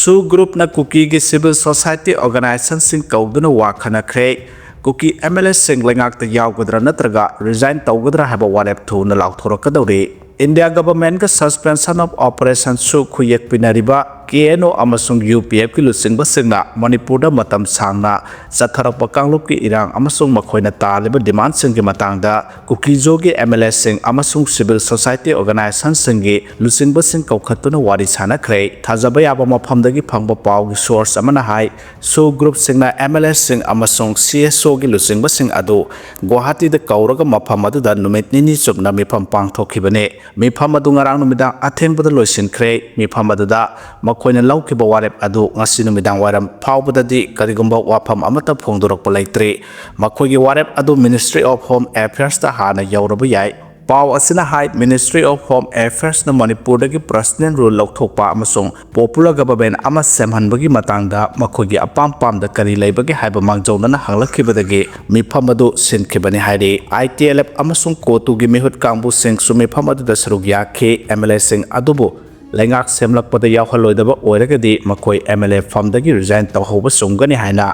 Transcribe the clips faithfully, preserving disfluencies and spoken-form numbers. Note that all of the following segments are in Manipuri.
ꯁꯨ ꯒ꯭ꯔꯨꯞꯅ ꯀꯨꯀꯤꯒꯤ ꯁꯤꯚꯤꯜ ꯁꯣꯁꯥꯏꯇꯤ ꯑꯣꯔꯒꯅꯥꯏꯖꯦꯁꯟꯁꯤꯡ ꯀꯧꯗꯨꯅ ꯋꯥ ꯈꯟꯅꯈ꯭ꯔꯦ꯫ ꯀꯨꯀꯤ ꯑꯦꯝ ꯑꯦꯜ ꯑꯦꯁꯤꯡ ꯂꯩꯉꯥꯛꯇ ꯌꯥꯎꯒꯗ꯭ꯔꯥ ꯅꯠꯇ꯭ꯔꯒ ꯔꯤꯖꯥꯏꯟ ꯇꯧꯒꯗ꯭ꯔꯥ ꯍꯥꯏꯕ ꯋꯥꯔꯦꯞ ꯊꯨꯅ ꯂꯥꯎꯊꯣꯔꯛꯀꯗꯧꯔꯤ꯫ ꯏꯟꯗꯤꯌꯥ ꯒꯚꯔꯟꯃꯦꯟꯠꯀ Suspension of Operation ꯁꯨ ꯈꯨꯌꯦꯛ ꯄꯤꯅꯔꯤꯕ ꯀꯦ ꯑꯦꯟ ꯑꯣ ꯑꯃꯁꯨꯡ ꯌꯨ ꯄꯤ ꯑꯦꯐꯀꯤ ꯂꯨꯆꯤꯡꯕꯁꯤꯡꯅ ꯃꯅꯤꯄꯨꯔꯗ ꯃꯇꯝ ꯁꯥꯡꯅ ꯆꯠꯊꯔꯛꯄ ꯀꯥꯡꯂꯨꯞꯀꯤ ꯏꯔꯥꯡ ꯑꯃꯁꯨꯡ ꯃꯈꯣꯏꯅ ꯇꯥꯜꯂꯤꯕ ꯗꯤꯃꯥꯟꯁꯤꯡꯒꯤ ꯃꯇꯥꯡꯗ ꯀꯨꯀꯤꯖꯣꯒꯤ ꯑꯦꯝ ꯑꯦꯜ ꯑꯦꯁꯤꯡ ꯑꯃꯁꯨꯡ ꯁꯤꯚꯤꯜ ꯁꯣꯁꯥꯏꯇꯤ ꯑꯣꯔꯒꯅꯥꯏꯖꯦꯁꯟꯁꯤꯡꯒꯤ ꯂꯨꯆꯤꯡꯕꯁꯤꯡ ꯀꯧꯈꯠꯇꯨꯅ ꯋꯥꯔꯤ ꯁꯥꯅꯈ꯭ꯔꯦ꯫ ꯊꯥꯖꯕ ꯌꯥꯕ ꯃꯐꯝꯗꯒꯤ ꯐꯪꯕ ꯄꯥꯎꯒꯤ ꯁꯣꯔꯁ ꯑꯃꯅ ꯍꯥꯏ, ꯁꯨ ꯒ꯭ꯔꯨꯞꯁꯤꯡꯅ ꯑꯦꯝ ꯑꯦꯜ ꯑꯦꯁꯤꯡ ꯑꯃꯁꯨꯡ ꯁꯤ ꯑꯦꯁ ꯑꯣꯒꯤ ꯂꯨꯆꯤꯡꯕꯁꯤꯡ ꯑꯗꯨ ꯒꯨꯋꯥꯍꯥꯇꯤꯗ ꯀꯧꯔꯒ ꯃꯐꯝ ꯑꯗꯨꯗ ꯅꯨꯃꯤꯠ ꯅꯤꯅꯤ ꯆꯨꯞꯅ ꯃꯤꯐꯝ ꯄꯥꯡꯊꯣꯛꯈꯤꯕꯅꯤ꯫ ꯃꯤꯐꯝ ꯑꯗꯨ ꯉꯔꯥꯡ ꯅꯨꯃꯤꯗꯥꯡ ꯑꯊꯦꯡꯕꯗ ꯂꯣꯏꯁꯤꯟꯈ꯭ꯔꯦ꯫ ꯃꯤꯐꯝ ꯑꯗꯨꯗ ꯃꯈꯣꯏꯅ ꯂꯧꯈꯤꯕ ꯋꯥꯔꯦꯞ ꯑꯗꯨ ꯉꯁꯤ ꯅꯨꯃꯤꯗꯥꯡ ꯋꯥꯏꯔꯝ ꯐꯥꯎꯕꯗꯗꯤ ꯀꯔꯤꯒꯨꯝꯕ ꯋꯥꯐꯝ ꯑꯃꯠꯇ ꯐꯣꯡꯗꯣꯔꯛꯄ ꯂꯩꯇ꯭ꯔꯤ꯫ ꯃꯈꯣꯏꯒꯤ ꯋꯥꯔꯦꯞ ꯑꯗꯨ Ministry of Home Affairsꯇ ꯍꯥꯟꯅ ꯌꯧꯔꯕ ꯌꯥꯏ꯫ ꯄꯥꯎ ꯑꯁꯤꯅ ꯍꯥꯏ, Ministry of Home Affairsꯅ ꯃꯅꯤꯄꯨꯔꯗꯒꯤ ꯄꯔꯁꯅꯦꯜ ꯔꯨꯜ ꯂꯧꯊꯣꯛꯄ ꯑꯃꯁꯨꯡ ꯄꯣꯄꯨꯂꯔ ꯒꯚꯔꯟꯃꯦꯟꯠ ꯑꯃ ꯁꯦꯝꯍꯟꯕꯒꯤ ꯃꯇꯥꯡꯗ ꯃꯈꯣꯏꯒꯤ ꯑꯄꯥꯝ ꯄꯥꯝꯗ ꯀꯔꯤ ꯂꯩꯕꯒꯦ ꯍꯥꯏꯕ ꯃꯥꯡꯖꯧꯅꯅ ꯍꯪꯂꯛꯈꯤꯕꯗꯒꯤ ꯃꯤꯐꯝ ꯑꯗꯨ ꯁꯤꯟꯈꯤꯕꯅꯤ ꯍꯥꯏꯔꯤ꯫ ꯑꯥꯏ ꯇꯤ ꯑꯦꯜ ꯑꯦꯐ ꯑꯃꯁꯨꯡ ꯀꯣꯇꯨꯒꯤ ꯃꯤꯍꯨꯠ ꯀꯥꯡꯕꯨꯁꯤꯡꯁꯨ ꯃꯤꯐꯝ ꯑꯗꯨꯗ ꯁꯔꯨꯛ ꯌꯥꯈꯤ꯫ ꯑꯦꯝ ꯑꯦꯜ ꯑꯦꯁꯤꯡ ꯑꯗꯨꯕꯨ ꯂꯩꯉꯥꯛ ꯁꯦꯝꯂꯛꯄꯗ ꯌꯥꯎꯍꯜꯂꯣꯏꯗꯕ ꯑꯣꯏꯔꯒꯗꯤ ꯃꯈꯣꯏ ꯑꯦꯝ ꯑꯦꯜ ꯑꯦ ꯐꯝꯗꯒꯤ ꯔꯤꯖꯥꯏꯟ ꯇꯧꯍꯧꯕ ꯆꯨꯝꯒꯅꯤ ꯍꯥꯏꯅ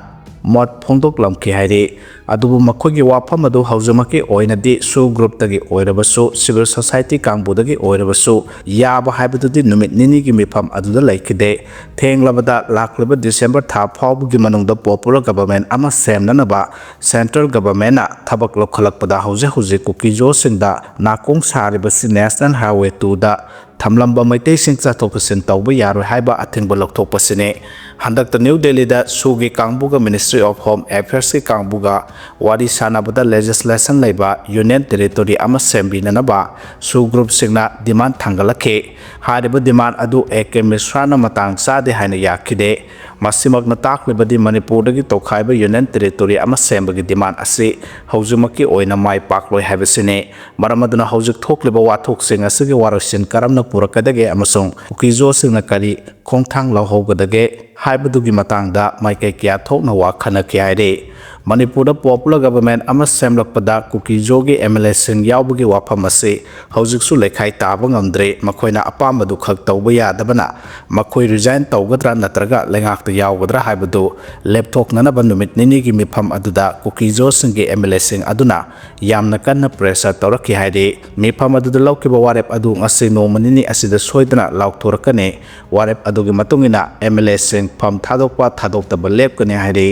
ꯃꯣꯠ ꯐꯣꯡꯗꯣꯛꯂꯝꯈꯤ ꯍꯥꯏꯔꯤ꯫ ꯑꯗꯨꯕꯨ ꯃꯈꯣꯏꯒꯤ ꯋꯥꯐꯝ ꯑꯗꯨ ꯍꯧꯖꯤꯛꯃꯛꯀꯤ ꯑꯣꯏꯅꯗꯤ ꯁꯨ ꯒ꯭ꯔꯨꯞꯇꯒꯤ ꯑꯣꯏꯔꯕꯁꯨ, ꯁꯤꯚꯤꯜ ꯁꯣꯁꯥꯏꯇꯤ ꯀꯥꯡꯕꯨꯗꯒꯤ ꯑꯣꯏꯔꯕꯁꯨ ꯌꯥꯕ ꯍꯥꯏꯕꯗꯨꯗꯤ ꯅꯨꯃꯤꯠ ꯅꯤꯅꯤꯒꯤ ꯃꯤꯐꯝ ꯑꯗꯨꯗ ꯂꯩꯈꯤꯗꯦ꯫ ꯊꯦꯡꯂꯕꯗ ꯂꯥꯛꯂꯤꯕ ꯗꯤꯁꯦꯝꯕꯔ ꯊꯥ ꯐꯥꯎꯕꯒꯤ ꯃꯅꯨꯡꯗ ꯄꯣꯄꯨꯂꯔ ꯒꯚꯔꯟꯃꯦꯟꯠ ꯑꯃ ꯁꯦꯝꯅꯅꯕ ꯁꯦꯟꯇ꯭ꯔꯦꯜ ꯒꯚꯔꯟꯃꯦꯟꯠꯅ ꯊꯕꯛ ꯂꯧꯈꯠꯂꯛꯄꯗ ꯍꯧꯖꯤꯛ ꯍꯧꯖꯤꯛ ꯀꯨꯀꯤꯖꯣꯁꯤꯡꯗ ꯅꯥꯀꯣꯡ ꯁꯥꯔꯤꯕꯁꯤ ꯅꯦꯁꯅꯦꯜ ꯍꯥꯏꯋꯦ ꯇꯨꯗ ꯊꯝꯂꯝꯕ ꯃꯩꯇꯩꯁꯤꯡ ꯆꯠꯊꯣꯛ ꯆꯠꯁꯤꯟ ꯇꯧꯕ ꯌꯥꯔꯣꯏ ꯍꯥꯏꯕ ꯑꯊꯤꯡꯕ ꯂꯧꯊꯣꯛꯄꯁꯤꯅꯤ꯫ ꯍꯟꯗꯛꯇ ꯅ꯭ꯌꯨ ꯗꯦꯜꯂꯤꯗ ꯁꯨꯒꯤ ꯀꯥꯡꯕꯨꯒ Ministry of Home Affairsꯀꯤ ꯀꯥꯡꯕꯨꯒ ꯋꯥꯔꯤ ꯁꯥꯅꯕꯗ ꯂꯦꯖꯤꯁꯂꯦꯁꯟ ꯂꯩꯕ ꯌꯨꯅꯤꯌꯟ ꯇꯦꯔꯤꯇꯣꯔꯤ ꯑꯃ ꯁꯦꯝꯕꯤꯅꯅꯕ ꯁꯨ ꯒ꯭ꯔꯨꯞꯁꯤꯡꯅ ꯗꯤꯃꯥꯟ ꯊꯥꯡꯒꯠꯂꯛꯈꯤ꯫ ꯍꯥꯏꯔꯤꯕ ꯗꯤꯃꯥꯟ ꯑꯗꯨ ꯑꯦ ꯀꯦ ꯃꯤꯁ꯭ꯔꯥꯅ ꯃꯇꯥꯡ ꯆꯥꯗꯦ ꯍꯥꯏꯅ ꯌꯥꯈꯤꯗꯦ꯫ ꯃꯁꯤꯃꯛꯅ ꯇꯥꯛꯂꯤꯕꯗꯤ ꯃꯅꯤꯄꯨꯔꯗꯒꯤ ꯇꯣꯈꯥꯏꯕ ꯌꯨꯅꯤꯌꯟ ꯇꯦꯔꯤꯇꯣꯔꯤ ꯑꯃ ꯁꯦꯝꯕꯒꯤ ꯗꯤꯃꯥꯟ ꯑꯁꯤ ꯍꯧꯖꯤꯛꯃꯛꯀꯤ ꯑꯣꯏꯅ ꯃꯥꯏ ꯄꯥꯛꯂꯣꯏ ꯍꯥꯏꯕꯁꯤꯅꯤ꯫ ꯃꯔꯝ ꯑꯗꯨꯅ ꯍꯧꯖꯤꯛ ꯊꯣꯛꯂꯤꯕ ꯋꯥꯊꯣꯛꯁꯤꯡ ꯑꯁꯤꯒꯤ ꯋꯥꯔꯣꯏꯁꯤꯟ ꯀꯔꯝꯅ ꯄꯨꯔꯛꯀꯗꯒꯦ ꯑꯃꯁꯨꯡ ꯀꯨꯀꯤꯖꯣꯁꯤꯡꯅ ꯀꯔꯤ ꯈꯣꯡꯊꯥꯡ ꯂꯧꯍꯧꯒꯗꯒꯦ ꯍꯥꯏꯕꯗꯨꯒꯤ ꯃꯇꯥꯡꯗ ꯃꯥꯏꯀꯩ ꯀꯌꯥ ꯊꯣꯛꯅ ꯋꯥ ꯈꯟꯅꯈꯤ ꯍꯥꯏꯔꯤ꯫ ꯃꯅꯤꯄꯨꯔꯗ popular government ꯑꯃ ꯁꯦꯝꯂꯛꯄꯗ ꯀꯨꯀꯤꯖꯣꯒꯤ MLA ꯁꯤꯡ ꯌꯥꯎꯕꯒꯤ ꯋꯥꯐꯝ ꯑꯁꯤ ꯍꯧꯖꯤꯛꯁꯨ ꯂꯩꯈꯥꯏ ꯇꯥꯕ ꯉꯝꯗ꯭ꯔꯦ꯫ ꯃꯈꯣꯏꯅ ꯑꯄꯥꯝꯕꯗꯨ ꯈꯛ ꯇꯧꯕ ꯌꯥꯗꯕꯅ ꯃꯈꯣꯏ resign ꯇꯧꯒꯗ꯭ꯔꯥ ꯅꯠꯇ꯭ꯔꯒ ꯂꯩꯉꯥꯛꯇ ꯌꯥꯎꯒꯗ꯭ꯔꯥ ꯍꯥꯏꯕꯗꯨ ꯂꯦꯞꯊꯣꯛꯅꯅꯕ ꯅꯨꯃꯤꯠ ꯅꯤꯅꯤꯒꯤ ꯃꯤꯐꯝ ꯑꯗꯨꯗ ꯀꯨꯀꯤꯖꯣꯁꯤꯡꯒꯤ MLA ꯁꯤꯡ ꯑꯗꯨꯅ ꯌꯥꯝꯅ ꯀꯟꯅ pressure ꯇꯧꯔꯛꯈꯤ ꯍꯥꯏꯔꯤ꯫ ꯃꯤꯐꯝ ꯑꯗꯨꯗ ꯂꯧꯈꯤꯕ ꯋꯥꯔꯦꯞ ꯑꯗꯨ ꯉꯁꯤ ꯅꯣꯡꯃ ꯅꯤꯅꯤ ꯑꯁꯤꯗ ꯁꯣꯏꯗꯅ ꯂꯥꯎꯊꯣꯔꯛꯀꯅꯤ꯫ ꯋꯥꯔꯦꯞ ꯑꯗꯨꯒꯤ ꯃꯇꯨꯡ ꯏꯟꯅ MLA ꯁꯤꯡ ꯐꯝ ꯊꯥꯗꯣꯛꯄ ꯊꯥꯗꯣꯛꯇꯕ ꯂꯦꯞꯀꯅꯤ ꯍꯥꯏꯔꯤ꯫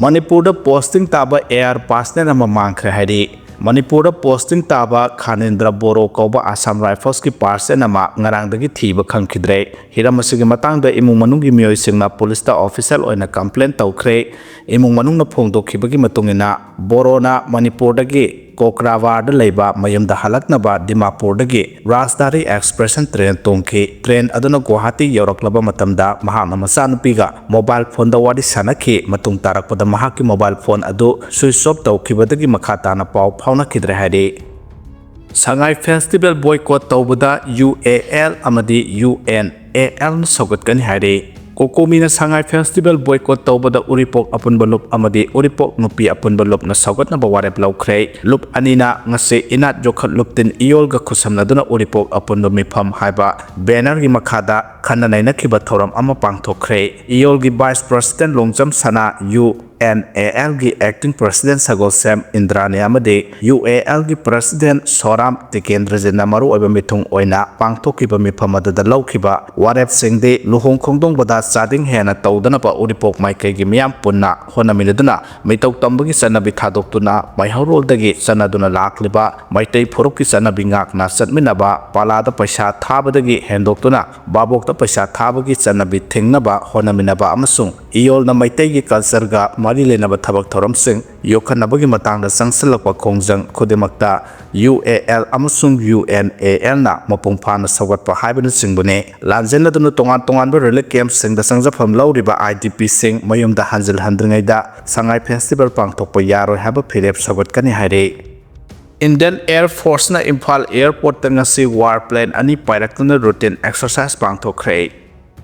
ꯃꯅꯤꯄꯨꯔꯗ posting ꯇꯥꯕ AR personnel ꯑꯃ ꯃꯥꯡꯈ꯭ꯔꯦ ꯍꯥꯏꯔꯤ꯫ ꯃꯅꯤꯄꯨꯔꯗ posting ꯇꯥꯕ ꯈꯥꯅꯦꯟꯗ꯭ꯔ ꯕꯣꯔꯣ ꯀꯧꯕ Assam Rifles ꯀꯤ personnel ꯑꯃ ꯉꯔꯥꯡꯗꯒꯤ ꯊꯤꯕ ꯈꯪꯈꯤꯗ꯭ꯔꯦ꯫ ꯍꯤꯔꯝ ꯑꯁꯤꯒꯤ ꯃꯇꯥꯡꯗ ꯏꯃꯨꯡ ꯃꯅꯨꯡꯒꯤ ꯃꯤꯑꯣꯏꯁꯤꯡꯅ ꯄꯨꯂꯤꯁꯇ official ꯑꯣꯏꯅ complaint ꯇꯧꯈ꯭ꯔꯦ꯫ ꯏꯃꯨꯡ ꯃꯅꯨꯡꯅ ꯐꯣꯡꯗꯣꯛꯈꯤꯕꯒꯤ ꯃꯇꯨꯡ ꯏꯟꯅ, ꯕꯣꯔꯣꯅ ꯃꯅꯤꯄꯨꯔꯗꯒꯤ ꯀꯣꯀ꯭ꯔꯥꯋꯥꯔꯗ ꯂꯩꯕ ꯃꯌꯨꯝꯗ ꯍꯜꯂꯛꯅꯕ ꯗꯤꯃꯥꯄꯨꯔꯗꯒꯤ ꯔꯥꯖꯙꯥꯔꯤ expression train ꯇꯣꯡꯈꯤ꯫ Train ꯑꯗꯨꯅ ꯒꯨꯋꯥꯍꯥꯇꯤ ꯌꯧꯔꯛꯂꯕ ꯃꯇꯝꯗ ꯃꯍꯥꯛꯅ ꯃꯆꯥꯅꯨꯄꯤꯒ mobile phone ꯗ ꯋꯥꯔꯤ ꯁꯥꯟꯅꯈꯤ꯫ ꯃꯇꯨꯡ ꯇꯥꯔꯛꯄꯗ ꯃꯍꯥꯛꯀꯤ mobile phone ꯑꯗꯨ switch off ꯇꯧꯈꯤꯕꯗꯒꯤ ꯃꯈꯥ ꯇꯥꯅ ꯄꯥꯎ ꯐꯥꯎꯅꯈꯤꯗ꯭ꯔꯦ ꯍꯥꯏꯔꯤ꯫ ꯁꯉꯥꯏ festival boycott ꯇꯧꯕꯗ UAL ꯑꯃꯗꯤ UNAL ꯅ ꯁꯧꯒꯠꯀꯅꯤ ꯍꯥꯏꯔꯤ꯫ ꯀꯣꯀꯣꯃꯤꯅ ꯁꯉꯥꯏ festival boycott ꯇꯧꯕꯗ ꯎꯔꯤꯄꯣꯛ ꯑꯄꯨꯟꯕ ꯂꯨꯞ ꯑꯃꯗꯤ ꯎꯔꯤꯄꯣꯛ ꯅꯨꯄꯤ ꯑꯄꯨꯟꯕ ꯂꯨꯞꯅ ꯁꯧꯒꯠꯅꯕ ꯋꯥꯔꯦꯞ ꯂꯧꯈ꯭ꯔꯦ꯫ ꯂꯨꯞ ꯑꯅꯤꯅ ꯉꯁꯤ ꯏꯅꯥꯠ ꯌꯣꯛꯈꯠ ꯂꯨꯞꯇꯤꯟ ꯏꯌꯣꯜꯒ ꯈꯨꯠꯁꯝꯅꯗꯨꯅ ꯎꯔꯤꯄꯣꯛ ꯑꯄꯨꯟꯕ ꯃꯤꯐꯝ ꯍꯥꯏꯕ banner ꯒꯤ ꯃꯈꯥꯗ ꯈꯟꯅ ꯅꯩꯅꯈꯤꯕ ꯊꯧꯔꯝ ꯑꯃ ꯄꯥꯡꯊꯣꯛꯈ꯭ꯔꯦ꯫ ꯏꯌꯣꯜꯒꯤ vice president ꯂꯣꯡꯖꯝ ꯁꯅꯥ, UNAL ꯒꯤ acting president ꯁꯒꯣꯜꯁꯦꯝ ꯏꯟꯗ꯭ꯔꯥꯅꯤ ꯑꯃꯗꯤ UAL ꯒꯤ president ꯁꯣꯔꯥꯝ ꯇꯤꯀꯦꯟꯗ꯭ꯔꯖꯤꯠꯅ ꯃꯔꯨꯑꯣꯏꯕ ꯃꯤꯊꯨꯡ ꯑꯣꯏꯅ ꯄꯥꯡꯊꯣꯛꯈꯤꯕ ꯃꯤꯐꯝ ꯑꯗꯨꯗ ꯂꯧꯈꯤꯕ ꯋꯥꯔꯦꯞꯁꯤꯡꯗꯤ ꯂꯨꯍꯣꯡ ꯈꯣꯡꯗꯣꯡꯕꯗ ꯆꯥꯗꯤꯡ ꯍꯦꯟꯅ ꯇꯧꯗꯅꯕ ꯎꯔꯤꯄꯣꯛ ꯃꯥꯏꯀꯩꯒꯤ ꯃꯤꯌꯥꯝ ꯄꯨꯟꯅ ꯍꯣꯠꯅꯃꯤꯟꯅꯗꯨꯅ ꯃꯤꯇꯧ ꯇꯝꯕꯒꯤ ꯆꯠꯅꯕꯤ ꯊꯥꯗꯣꯛꯇꯨꯅ ꯃꯩꯍꯧꯔꯣꯜꯗꯒꯤ ꯆꯠꯅꯗꯨꯅ ꯂꯥꯛꯂꯤꯕ ꯃꯩꯇꯩ ꯐꯨꯔꯨꯞꯀꯤ ꯆꯠꯅꯕꯤ ꯉꯥꯛꯅ ꯆꯠꯃꯤꯟꯅꯕ, ꯄꯥꯂꯥꯗ ꯄꯩꯁꯥ ꯊꯥꯕꯗꯒꯤ ꯍꯦꯟꯗꯣꯛꯇꯨꯅ ꯚꯥꯕꯣꯛꯇ ꯄꯩꯁꯥ ꯊꯥꯕꯒꯤ ꯆꯠꯅꯕꯤ ꯊꯤꯡꯅꯕ ꯍꯣꯠꯅꯃꯤꯟꯅꯕ ꯑꯃꯁꯨꯡ ꯏꯌꯣꯜꯅ ꯃꯩꯇꯩꯒꯤ culture ꯒ ꯃꯔꯤ ꯂꯩꯅꯕ ꯊꯕꯛ ꯊꯧꯔꯝꯁꯤꯡ ꯌꯣꯛꯈꯠꯅꯕꯒꯤ ꯃꯇꯥꯡꯗ ꯆꯪꯁꯤꯜꯂꯛꯄ ꯈꯣꯡꯖꯪ ꯈꯨꯗꯤꯡꯃꯛꯇ UAL ꯑꯃꯁꯨꯡ UNAL ꯅ ꯃꯄꯨꯡ ꯐꯥꯅ ꯁꯧꯒꯠꯄ ꯍꯥꯏꯕꯅꯆꯤꯡꯕꯅꯤ꯫ ꯂꯥꯟꯖꯦꯟꯅꯗꯨꯅ ꯇꯣꯉꯥꯟ ꯇꯣꯉꯥꯟꯕ relief camp ꯁꯤꯡꯗ ꯆꯪꯖꯐꯝ ꯂꯧꯔꯤꯕ IDP ꯁꯤꯡ ꯃꯌꯨꯝꯗ ꯍꯟꯖꯤꯜꯍꯟꯗ꯭ꯔꯤꯉꯩꯗ ꯁꯉꯥꯏ festival ꯄꯥꯡꯊꯣꯛꯄ ꯌꯥꯔꯣꯏ ꯍꯥꯏꯕ ꯐꯤꯔꯦꯞ ꯁꯧꯒꯠꯀꯅꯤ ꯍꯥꯏꯔꯤ꯫ Indian Air Force ꯅ ꯏꯝꯐꯥꯜ airport ꯇ ꯉꯁꯤ war plane ꯑꯅꯤ ꯄꯥꯏꯔꯛꯇꯨꯅ routine exercise ꯄꯥꯡꯊꯣꯛꯈ꯭ꯔꯦ꯫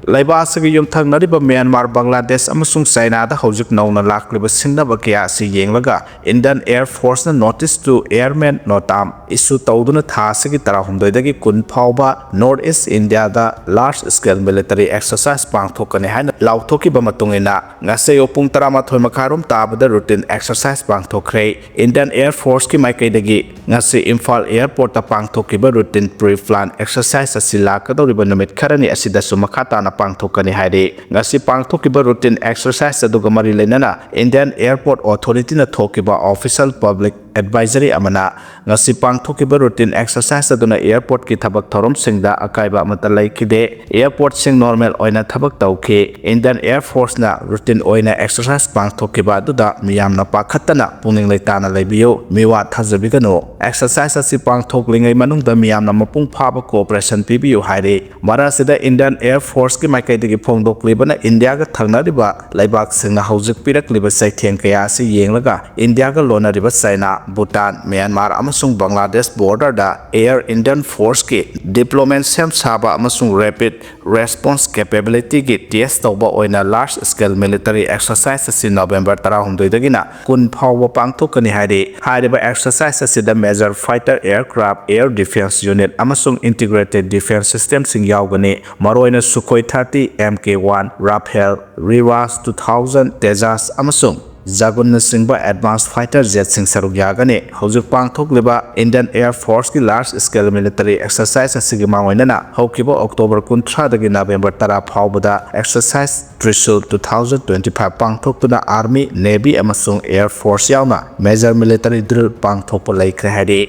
ꯂꯩꯕꯥꯛ ꯑꯁꯤꯒꯤ ꯌꯨꯝꯊꯪꯅꯔꯤꯕ ꯃ꯭ꯌꯥꯟꯃꯥꯔ, ꯕꯪꯒ꯭ꯂꯥꯗꯦꯁ ꯑꯃꯁꯨꯡ ꯆꯥꯏꯅꯥꯗ ꯍꯧꯖꯤꯛ ꯅꯧꯅ ꯂꯥꯛꯂꯤꯕ ꯁꯤꯡꯅꯕ ꯀꯌꯥ ꯑꯁꯤ ꯌꯦꯡꯂꯒ Indian Air Forceꯅ notice to airmen ꯅꯣꯇꯥꯝ issue ꯇꯧꯗꯨꯅ ꯊꯥ ꯑꯁꯤꯒꯤ ꯇꯔꯥꯍꯨꯝꯗꯣꯏꯗꯒꯤ ꯀꯨꯟ ꯐꯥꯎꯕ North East Indiaꯗ large scale military exercise ꯄꯥꯡꯊꯣꯛꯀꯅꯤ ꯍꯥꯏꯅ ꯂꯥꯎꯊꯣꯛꯈꯤꯕ ꯃꯇꯨꯡ ꯏꯟꯅ ꯉꯁꯤ ꯄꯨꯡ ꯇꯔꯥꯃꯥꯊꯣꯏ ꯃꯈꯥꯏꯔꯣꯝ ꯇꯥꯕꯗ routine exercise ꯄꯥꯡꯊꯣꯛꯈ꯭ꯔꯦ꯫ Indian Air Forceꯀꯤ ꯃꯥꯏꯀꯩꯗꯒꯤ ꯉꯁꯤ ꯏꯝꯐꯥꯜ airportꯇ ꯄꯥꯡꯊꯣꯛꯈꯤꯕ routine pre-plan exercise ꯑꯁꯤ ꯂꯥꯛꯀꯗꯧꯔꯤꯕ ꯅꯨꯃꯤꯠ ꯈꯔꯅꯤ ꯑꯁꯤꯗꯁꯨ ꯃꯈꯥ ꯇꯥꯅ ꯄꯥꯡꯊꯣꯛꯀꯅꯤ ꯍꯥꯏꯔꯤ꯫ ꯉꯁꯤ ꯄꯥꯡꯊꯣꯛꯈꯤꯕ routine exercise ꯑꯗꯨꯒ ꯃꯔꯤ ꯂꯩꯅꯅ Indian Airport Authorityꯅ ꯊꯣꯛꯈꯤꯕ official public advisory ꯑꯃꯅ ꯉꯁꯤ ꯄꯥꯡꯊꯣꯛꯈꯤꯕ routine exercise ꯑꯗꯨꯅ airportꯀꯤ ꯊꯕꯛ ꯊꯧꯔꯝꯁꯤꯡꯗ ꯑꯀꯥꯏꯕ ꯑꯃꯠꯇ ꯂꯩꯈꯤꯗꯦ꯫ Airportꯁꯤꯡ normal ꯑꯣꯏꯅ ꯊꯕꯛ ꯇꯧꯈꯤ꯫ Indian Air Forceꯅ routine ꯑꯣꯏꯅ exercise ꯄꯥꯡꯊꯣꯛꯈꯤꯕ ꯑꯗꯨꯗ ꯃꯤꯌꯥꯝꯅ ꯄꯥꯈꯠꯇꯅ ꯄꯨꯛꯅꯤꯡ ꯂꯩꯇꯥꯅ ꯂꯩꯕꯤꯌꯨ꯫ ꯃꯤꯋꯥ ꯊꯥꯖꯕꯤꯒꯅꯨ꯫ Exercise ꯑꯁꯤ ꯄꯥꯡꯊꯣꯛꯂꯤꯉꯩ ꯃꯅꯨꯡꯗ ꯃꯤꯌꯥꯝꯅ ꯃꯄꯨꯡ ꯐꯥꯕ cooperation ꯄꯤꯕꯤꯌꯨ ꯍꯥꯏꯔꯤ꯫ ꯃꯔꯛ ꯑꯁꯤꯗ Indian Air Forceꯀꯤ ꯃꯥꯏꯀꯩꯗꯒꯤ ꯐꯣꯡꯗꯣꯛꯂꯤꯕꯅ ꯏꯟꯗꯤꯌꯥꯒ ꯊꯪꯅꯔꯤꯕ ꯂꯩꯕꯥꯛꯁꯤꯡꯅ ꯍꯧꯖꯤꯛ ꯄꯤꯔꯛꯂꯤꯕ ꯆꯩꯊꯦꯡ ꯀꯌꯥ ꯑꯁꯤ ꯌꯦꯡꯂꯒ ꯏꯟꯗꯤꯌꯥꯒ ꯂꯣꯟꯅꯔꯤꯕ ꯆꯥꯏꯅꯥ, ꯚꯨꯇꯥꯟ, ꯃ꯭ꯌꯥꯟꯃꯥꯔ ꯑꯃꯁꯨꯡ ꯕꯪꯒ꯭ꯂꯥꯗꯦꯁ borderꯗ Air Indian Forceꯀꯤ deployment ꯁꯦꯝ ꯁꯥꯕ ꯑꯃꯁꯨꯡ rapid response capabilityꯒꯤ test ꯇꯧꯕ ꯑꯣꯏꯅ large scale military exercise ꯑꯁꯤ ꯅꯕꯦꯝꯕꯔ ꯇꯔꯥꯍꯨꯝꯗꯣꯏꯗꯒꯤꯅ ꯀꯨꯟ ꯐꯥꯎꯕ ꯄꯥꯡꯊꯣꯛꯀꯅꯤ ꯍꯥꯏꯔꯤ꯫ ꯍꯥꯏꯔꯤꯕ exercise ꯑꯁꯤꯗ major fighter aircraft, air defense unit ꯑꯃꯁꯨꯡ integrated defense systemꯁꯤꯡ ꯌꯥꯎꯒꯅꯤ꯫ ꯃꯔꯨꯑꯣꯏꯅ Sukhoi thirty, M K one, Rafale, Mirage two thousand, Tejas ꯑꯃꯁꯨꯡ Jagunꯅꯆꯤꯡꯕ advanced fighter jetꯁꯤꯡ ꯁꯔꯨꯛ ꯌꯥꯒꯅꯤ꯫ ꯍꯧꯖꯤꯛ ꯄꯥꯡꯊꯣꯛꯂꯤꯕ Indian Air Forceꯀꯤ large scale military exercise ꯑꯁꯤꯒꯤ ꯃꯥꯡꯑꯣꯏꯅꯅ ꯍꯧꯈꯤꯕ ꯑꯣꯛꯇꯣꯕꯔ ꯀꯨꯟꯊ꯭ꯔꯥꯗꯒꯤ ꯅꯕꯦꯝꯕꯔ ꯇꯔꯥ ꯐꯥꯎꯕꯗ exercise Trishul two thousand twenty-five ꯄꯥꯡꯊꯣꯛꯇꯨꯅ Army, Navy ꯑꯃꯁꯨꯡ Air Force ꯌꯥꯎꯅ major military drill ꯄꯥꯡꯊꯣꯛꯄ ꯂꯩꯈ꯭ꯔꯦ ꯍꯥꯏꯔꯤ꯫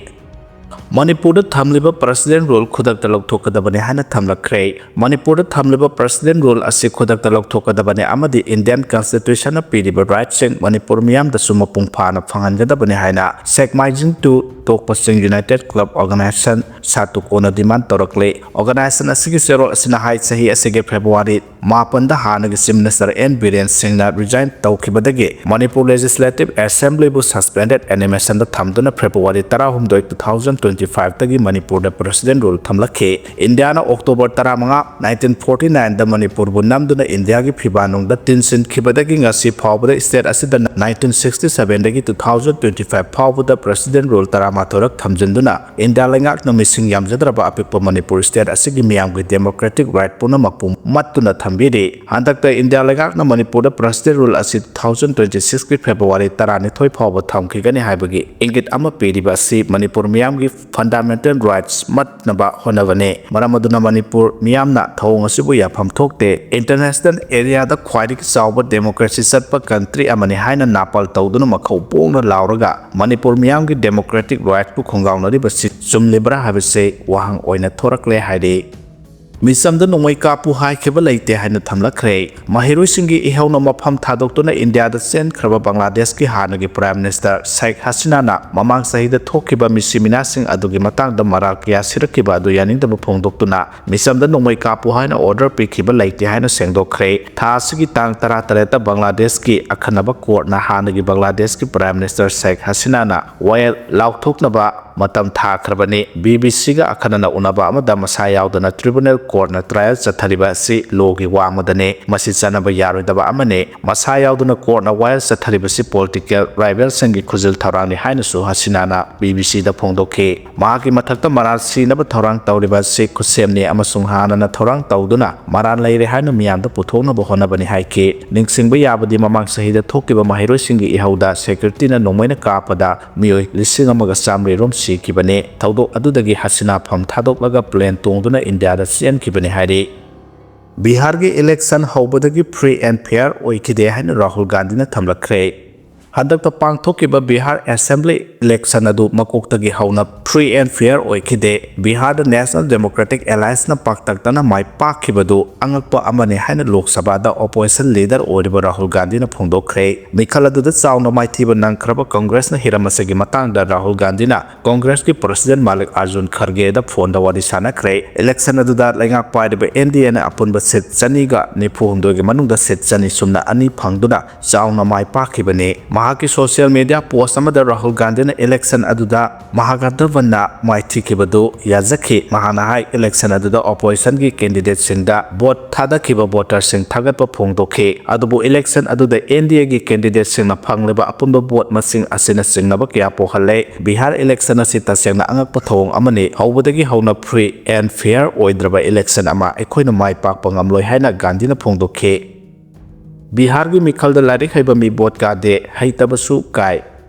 ꯃꯅꯤꯄꯨꯔꯗ ꯊꯝꯂꯤꯕ President Rule ꯈꯨꯗꯛꯇ ꯂꯧꯊꯣꯛꯀꯗꯕꯅꯤ ꯍꯥꯏꯅ ꯊꯝꯂꯛꯈ꯭ꯔꯦ꯫ ꯃꯅꯤꯄꯨꯔꯗ ꯊꯝꯂꯤꯕ President Rule ꯑꯁꯤ ꯈꯨꯗꯛꯇ ꯂꯧꯊꯣꯛꯀꯗꯕꯅꯤ ꯑꯃꯗꯤ Indian Constitutionꯅ ꯄꯤꯔꯤꯕ rightꯁꯤꯡ ꯃꯅꯤꯄꯨꯔ ꯃꯤꯌꯥꯝꯗꯁꯨ ꯃꯄꯨꯡ ꯐꯥꯅ ꯐꯪꯍꯟꯒꯗꯕꯅꯤ ꯍꯥꯏꯅ ꯁꯦꯛꯃꯥꯏꯖꯤꯡ two ꯇꯣꯛꯄꯁꯤꯡ United Club Organization ꯁꯥꯇꯨ ꯀꯣꯟꯅ demand ꯇꯧꯔꯛꯂꯦ꯫ Organisation ꯑꯁꯤꯒꯤ ꯆꯦꯔꯣꯜ ꯑꯁꯤꯅ ꯍꯥꯏ, ꯆꯍꯤ ꯑꯁꯤꯒꯤ February ꯃꯥꯄꯟꯗ ꯍꯥꯟꯅꯒꯤ Chief Minister N ꯕꯤꯔꯦꯟ ꯁꯤꯡꯅ resign ꯇꯧꯈꯤꯕꯗꯒꯤ ꯃꯅꯤꯄꯨꯔ Legislative Assembly ꯕꯨ suspended animation ꯗ ꯊꯝꯗꯨꯅ February ꯇꯔꯥꯍꯨꯝꯗꯣꯏ, two thousand twenty five ꯇꯒꯤ ꯃꯅꯤꯄꯨꯔꯗ President Rule ꯊꯝꯂꯛꯈꯤ꯫ ꯏꯟꯗꯤꯌꯥꯅ October ꯇꯔꯥꯃꯉꯥ, nineteen forty nine ꯗ ꯃꯅꯤꯄꯨꯔꯕꯨ ꯅꯝꯗꯨꯅ ꯏꯟꯗꯤꯌꯥꯒꯤ ꯐꯤꯕꯥꯟꯅꯨꯡꯗ ꯇꯤꯟꯁꯤꯟꯈꯤꯕꯗꯒꯤ ꯉꯁꯤ ꯐꯥꯎꯕꯗ state ꯑꯁꯤꯗ nineteen sixty seven ꯗꯒꯤ two thousand twenty five ꯐꯥꯎꯕꯗ President Rule ꯇꯔꯥꯃꯥꯊꯣꯏꯔꯛ ꯊꯝꯖꯤꯟꯗꯨꯅ ꯏꯟꯗꯤꯌꯥ ꯂꯩꯉꯥꯛꯅ ꯃꯤꯁꯤꯡ ꯌꯥꯝꯖꯗ꯭ꯔꯕ ꯑꯄꯤꯛꯄ ꯃꯅꯤꯄꯨꯔ state ꯑꯁꯤꯒꯤ ꯃꯤꯌꯥꯝꯒꯤ democratic right ꯄꯨꯝꯅꯃꯛꯄꯨ ꯃꯠꯇꯨꯅ ꯊꯝꯕꯤꯔꯤ꯫ ꯍꯟꯗꯛꯇ ꯏꯟꯗꯤꯌꯥ ꯂꯩꯉꯥꯛꯅ ꯃꯅꯤꯄꯨꯔꯗ President Rule ꯑꯁꯤ two thousand twenty six ꯀꯤ February ꯇꯔꯥꯅꯤꯊꯣꯏ ꯐꯥꯎꯕ ꯊꯝꯈꯤꯒꯅꯤ ꯍꯥꯏꯕꯒꯤ ꯏꯪꯒꯤꯠ ꯑꯃ ꯄꯤꯔꯤꯕ ꯑꯁꯤ ꯃꯅꯤꯄꯨꯔ ꯃꯤꯌꯥꯝꯒꯤ fundamental rights ꯃꯠꯅꯕ ꯍꯣꯠꯅꯕꯅꯤ꯫ ꯃꯔꯝ ꯑꯗꯨꯅ ꯃꯅꯤꯄꯨꯔ ꯃꯤꯌꯥꯝꯅ ꯊꯧꯑꯣꯡ ꯑꯁꯤꯕꯨ ꯌꯥꯐꯝ ꯊꯣꯛꯇꯦ꯫ International area ꯗ ꯈ꯭ꯋꯥꯏꯗꯒꯤ ꯆꯥꯎꯕ democracy ꯆꯠꯄ country ꯑꯃꯅꯤ ꯍꯥꯏꯅ ꯅꯥꯄꯜ ꯇꯧꯗꯨꯅ ꯃꯈꯧ ꯄꯣꯡꯅ ꯂꯥꯎꯔꯒ ꯃꯅꯤꯄꯨꯔ ꯃꯤꯌꯥꯝꯒꯤ democratic right ꯄꯨ ꯈꯣꯡꯒꯥꯎꯅꯔꯤꯕꯁꯤ ꯆꯨꯝꯂꯤꯕ꯭ꯔꯥ ꯍꯥꯏꯕꯁꯤ ꯋꯥꯍꯪ ꯑꯣꯏꯅ ꯊꯣꯔꯛꯂꯦ ꯍꯥꯏꯔꯤ꯫ ꯃꯤꯆꯝꯗ ꯅꯣꯡꯃꯩ ꯀꯥꯞꯄꯨ ꯍꯥꯏꯈꯤꯕ ꯂꯩꯇꯦ ꯍꯥꯏꯅ ꯊꯝꯂꯛꯈ꯭ꯔꯦ꯫ ꯃꯍꯩꯔꯣꯏꯁꯤꯡꯒꯤ ꯏꯍꯧꯅ ꯃꯐꯝ ꯊꯥꯗꯣꯛꯇꯨꯅ ꯏꯟꯗꯤꯌꯥꯗ ꯆꯦꯟꯈ꯭ꯔꯕ ꯕꯪꯒ꯭ꯂꯥꯗꯦꯁꯀꯤ ꯍꯥꯟꯅꯒꯤ Prime Minister ꯁꯦꯈ ꯍꯁꯤꯅꯥꯅ ꯃꯃꯥꯡ ꯆꯍꯤꯗ ꯊꯣꯛꯈꯤꯕ ꯃꯤꯁꯤ ꯃꯤꯅꯥꯁꯤꯡ ꯑꯗꯨꯒꯤ ꯃꯇꯥꯡꯗ ꯃꯔꯥꯜ ꯀꯌꯥ ꯁꯤꯔꯛꯈꯤꯕ ꯑꯗꯨ ꯌꯥꯅꯤꯡꯗꯕ ꯐꯣꯡꯗꯣꯛꯇꯨꯅ ꯃꯤꯆꯝꯗ ꯅꯣꯡꯃꯩ ꯀꯥꯞꯄꯨ ꯍꯥꯏꯅ order ꯄꯤꯈꯤꯕ ꯂꯩꯇꯦ ꯍꯥꯏꯅ ꯁꯦꯡꯗꯣꯛꯈ꯭ꯔꯦ꯫ ꯊꯥ ꯑꯁꯤꯒꯤ ꯇꯥꯡ ꯇꯔꯥꯇꯔꯦꯠꯇ ꯕꯪꯒ꯭ꯂꯥꯗꯦꯁꯀꯤ ꯑꯈꯟꯅꯕ court ꯅ ꯍꯥꯟꯅꯒꯤ ꯕꯪꯒ꯭ꯂꯥꯗꯦꯁꯀꯤ Prime Minister ꯁꯦꯈ ꯍꯁꯤꯅꯥꯅ ꯋꯥꯌꯦꯜ ꯂꯥꯎꯊꯣꯛꯅꯕ ꯃꯇꯝ ꯊꯥꯈ꯭ꯔꯕꯅꯤ꯫ ꯕꯤ ꯕꯤ ꯁꯤꯒ ꯑꯈꯟꯅꯅ ꯎꯅꯕ ꯑꯃꯗ ꯃꯁꯥ ꯌꯥꯎꯗꯅ tribunal court ꯅ trial ꯆꯠꯊꯔꯤꯕ ꯑꯁꯤ law ꯒꯤ ꯋꯥꯡꯃꯗꯅꯤ꯫ ꯃꯁꯤ ꯆꯠꯅꯕ ꯌꯥꯔꯣꯏꯗꯕ ꯑꯃꯅꯤ꯫ ꯃꯁꯥ ꯌꯥꯎꯗꯅ court ꯅ ꯋꯥꯌꯦꯜ ꯆꯠꯊꯔꯤꯕꯁꯤ political rival ꯁꯤꯡꯒꯤ ꯈꯨꯖꯤꯜ ꯊꯧꯔꯥꯡꯅꯤ ꯍꯥꯏꯅꯁꯨ ꯍꯁꯤꯅꯥꯅ ꯕꯤ ꯕꯤ ꯁꯤꯗ ꯐꯣꯡꯗꯣꯛꯈꯤ꯫ ꯃꯍꯥꯛꯀꯤ ꯃꯊꯛꯇ ꯃꯔꯥꯜ ꯁꯤꯅꯕ ꯊꯧꯔꯥꯡ ꯇꯧꯔꯤꯕ ꯑꯁꯤ ꯈꯨꯠꯁꯦꯝꯅꯤ ꯑꯃꯁꯨꯡ ꯍꯥꯟꯅꯅ ꯊꯧꯔꯥꯡ ꯇꯧꯗꯨꯅ ꯃꯔꯥꯜ ꯂꯩꯔꯦ ꯍꯥꯏꯅ ꯃꯤꯌꯥꯝꯗ ꯄꯨꯊꯣꯛꯅꯕ ꯍꯣꯠꯅꯕꯅꯤ ꯍꯥꯏꯈꯤ꯫ ꯅꯤꯡꯁꯤꯡꯕ ꯌꯥꯕꯗꯤ ꯃꯃꯥꯡ ꯆꯍꯤꯗ ꯊꯣꯛꯈꯤꯕ ꯃꯍꯩꯔꯣꯏꯁꯤꯡꯒꯤ ꯏꯍꯧꯗ security ꯅ ꯅꯣꯡꯃꯩꯅ ꯀꯥꯞꯄꯗ ꯃꯤꯑꯣꯏ ꯂꯤꯁꯤꯡ ꯑꯃꯒ ꯆꯥꯃꯔꯤ ꯔꯣꯝ ꯁꯤꯈꯤꯕꯅꯤ꯫ ꯊꯧꯗꯣꯛ ꯑꯗꯨꯗꯒꯤ ꯍꯁꯤꯅꯥ ꯐꯝ ꯊꯥꯗꯣꯛꯂꯒ plane ꯇꯣꯡꯗꯨꯅ ꯏꯟꯗꯤꯌꯥꯗ ꯆꯦꯟꯈꯤꯕꯅꯤ ꯍꯥꯏꯔꯤ꯫ ꯕꯤꯍꯥꯔꯒꯤ election ꯍꯧꯕꯗꯒꯤ free and fair ꯑꯣꯏꯈꯤꯗꯦ ꯍꯥꯏꯅ ꯔꯥꯍꯨꯜ ꯒꯥꯟꯙꯤꯅ ꯊꯝꯂꯛꯈ꯭ꯔꯦ꯫ ꯍꯟꯗꯛꯇ ꯄꯥꯡꯊꯣꯛꯈꯤꯕ ꯕꯤꯍꯥꯔ ꯑꯦꯁꯦꯝꯕ꯭ꯂꯤ ꯏꯂꯦꯛꯁꯟ ꯑꯗꯨ ꯃꯀꯣꯛꯇꯒꯤ ꯍꯧꯅ free and fair ꯑꯣꯏꯈꯤꯗꯦ꯫ ꯕꯤꯍꯥꯔꯗ National Democratic Allianceꯅ ꯄꯥꯛꯇꯛꯅꯅ ꯃꯥꯏ ꯄꯥꯛꯈꯤꯕꯗꯨ ꯑꯉꯛꯄ ꯑꯃꯅꯤ ꯍꯥꯏꯅ ꯂꯣꯛ ꯁꯚꯥꯗ opposition leader ꯑꯣꯏꯔꯤꯕ ꯔꯥꯍꯨꯜ ꯒꯥꯟꯙꯤꯅ ꯐꯣꯡꯗꯣꯛꯈ꯭ꯔꯦ꯫ ꯃꯤꯈꯜ ꯑꯗꯨꯗ ꯆꯥꯎꯅ ꯃꯥꯏꯊꯤꯕ ꯅꯪꯈ꯭ꯔꯕ ꯀꯪꯒ꯭ꯔꯦꯁꯅ ꯍꯤꯔꯝ ꯑꯁꯤꯒꯤ ꯃꯇꯥꯡꯗ ꯔꯥꯍꯨꯜ ꯒꯥꯟꯙꯤꯅ ꯀꯪꯒ꯭ꯔꯦꯁꯀꯤ president ꯃꯥꯂꯤꯛ ꯑꯥꯔꯖꯨꯟ ꯈꯔꯒꯦꯗ ꯐꯣꯟꯗ ꯋꯥꯔꯤ ꯁꯥꯟꯅꯈ꯭ꯔꯦ꯫ ꯏꯂꯦꯛꯁꯟ ꯑꯗꯨꯗ ꯂꯩꯉꯥꯛ ꯄꯥꯏꯔꯤꯕ ꯑꯦꯟ ꯗꯤ ꯑꯦꯅ ꯑꯄꯨꯟꯕ ꯁꯤꯠ ꯆꯅꯤꯒ ꯅꯤꯐꯨ ꯍꯨꯝꯗꯣꯏꯒꯤ ꯃꯅꯨꯡꯗ ꯁꯤꯠ ꯆꯅꯤ ꯁꯨꯞꯅ ꯑꯅꯤ ꯐꯪꯗꯨꯅ ꯆꯥꯎꯅ ꯃꯥꯏ ꯄꯥꯛꯈꯤꯕꯅꯤ꯫ ꯃꯍꯥꯛꯀꯤ social media post ꯑꯃꯗ ꯔꯥꯍꯨꯜ ꯒꯥꯟꯙꯤꯅ ꯏꯂꯦꯛꯁꯟ ꯑꯗꯨꯗ ꯃꯍꯥꯒꯥꯊꯕꯟꯅ ꯃꯥꯏꯊꯤꯈꯤꯕꯗꯨ ꯌꯥꯖꯈꯤ꯫ ꯃꯍꯥꯛꯅ ꯍꯥꯏ, ꯏꯂꯦꯛꯁꯟ ꯑꯗꯨꯗ oppositionꯒꯤ candidateꯁꯤꯡꯗ vote ꯊꯥꯗꯈꯤꯕ voterꯁꯤꯡ ꯊꯥꯒꯠꯄ ꯐꯣꯡꯗꯣꯛꯈꯤ꯫ ꯑꯗꯨꯕꯨ ꯏꯂꯦꯛꯁꯟ ꯑꯗꯨꯗ ꯑꯦꯟ ꯗꯤ ꯑꯦꯒꯤ candidateꯁꯤꯡꯅ ꯐꯪꯂꯤꯕ ꯑꯄꯨꯟꯕ vote ꯃꯁꯤꯡ ꯑꯁꯤꯅ ꯆꯤꯡꯅꯕ ꯀꯌꯥ ꯄꯣꯛꯍꯜꯂꯦ꯫ ꯕꯤꯍꯥꯔ ꯏꯂꯦꯛꯁꯟ ꯑꯁꯤ ꯇꯁꯦꯡꯅ ꯑꯉꯛꯄ ꯊꯧꯑꯣꯡ ꯑꯃꯅꯤ꯫ ꯍꯧꯕꯗꯒꯤ ꯍꯧꯅ free and fair ꯑꯣꯏꯗ꯭ꯔꯕ ꯏꯂꯦꯛꯁꯟ ꯑꯃ ꯑꯩꯈꯣꯏꯅ ꯃꯥꯏ ꯄꯥꯛꯄ ꯉꯝꯂꯣꯏ ꯍꯥꯏꯅ ꯒꯥꯟꯙꯤꯅ ꯐꯣꯡꯗꯣꯛꯈꯤ꯫ ꯕꯤꯍꯥꯔꯒꯤ ꯃꯤꯈꯜꯗ ꯂꯥꯏꯔꯤꯛ ꯍꯩꯕ ꯃꯤ vote ꯀꯥꯗꯦ, ꯍꯩꯇꯕꯁꯨ ꯀꯥꯏ꯫